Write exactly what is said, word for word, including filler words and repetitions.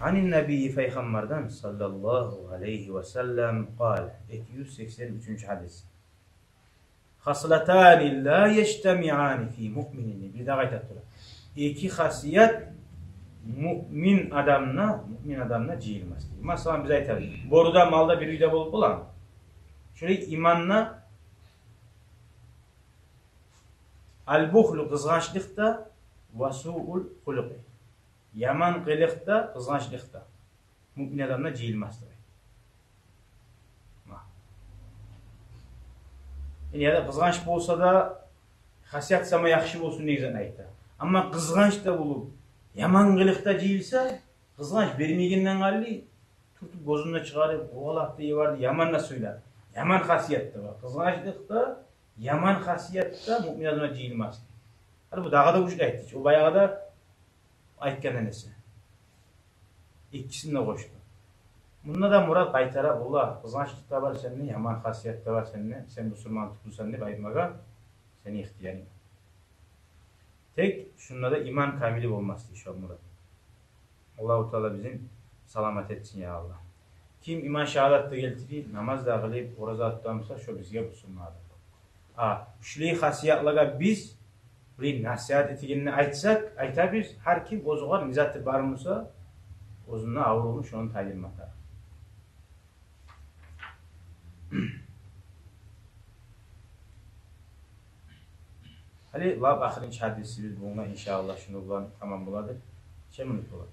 Анин-набийи, пайхаммардан, саллаллагьу алайгьи ва саллам, къала, эки юз сексен уьчюнчю гьадис. Хаслатани ла яжтамиани фи муъминин. Бир дагъы айта тура. Эки хасият муъмин адамда, муъмин адамда жыйылмас дей. Масала, биз айтабыз, бору да, мал да бир уьйде болуп боламы? Шолай иман да, ал-бухлу, къызгъанчлыкъ да, ва суул хулукъи, яман къылыкъ да, къызгъанчлыкъ да муъмин адамда жыйылмас дей. Ма. Яни, яда къызгъанч болса да, хасият сама яхшы болсун деген затны айта. Амма къызгъанч да болуп, яман къылыкъ да жыйылса, къызгъанч бермегенден къалды, тюртюп, гёзюн де чыгъарып, къувалап да йиберди, яман да сёйледи. Яман хасият да бар. Къызгъанчлыкъ да, яман хасият да муъмин адамда жыйылмас. Гьали бу дагъы да гючлю айтды. О баягъы да айтгъандан эсе. Экисин де къошду. Мунда да мурат къайтара бола. Къызгъанчлыкъ да бар сенде, яман хасият да бар сенде. Сен бусурман тюгюлсен деп айтмагъа сени ихтиярынг. Тек шунда да иман камили болмас дей шо мурат. Аллагьу Таала бизин саламат этсин, я Аллагь. Ким иман шагьадат да гелтирип, намаз да къылып, ораза да тутамса, шо бизге бусурман адам. А шулай хасиятлагъа биз бир насигьат этегенде айтсакъ, айтабыз, гьар ким оьзюгер не заты бар буса, оьзюнде авруну шону тайдырма тарыкъ. Гьали лап ахырынчы гьадисибиз бугюнге, иншааллагь, шуну булан тамам болады. Нече минут болады?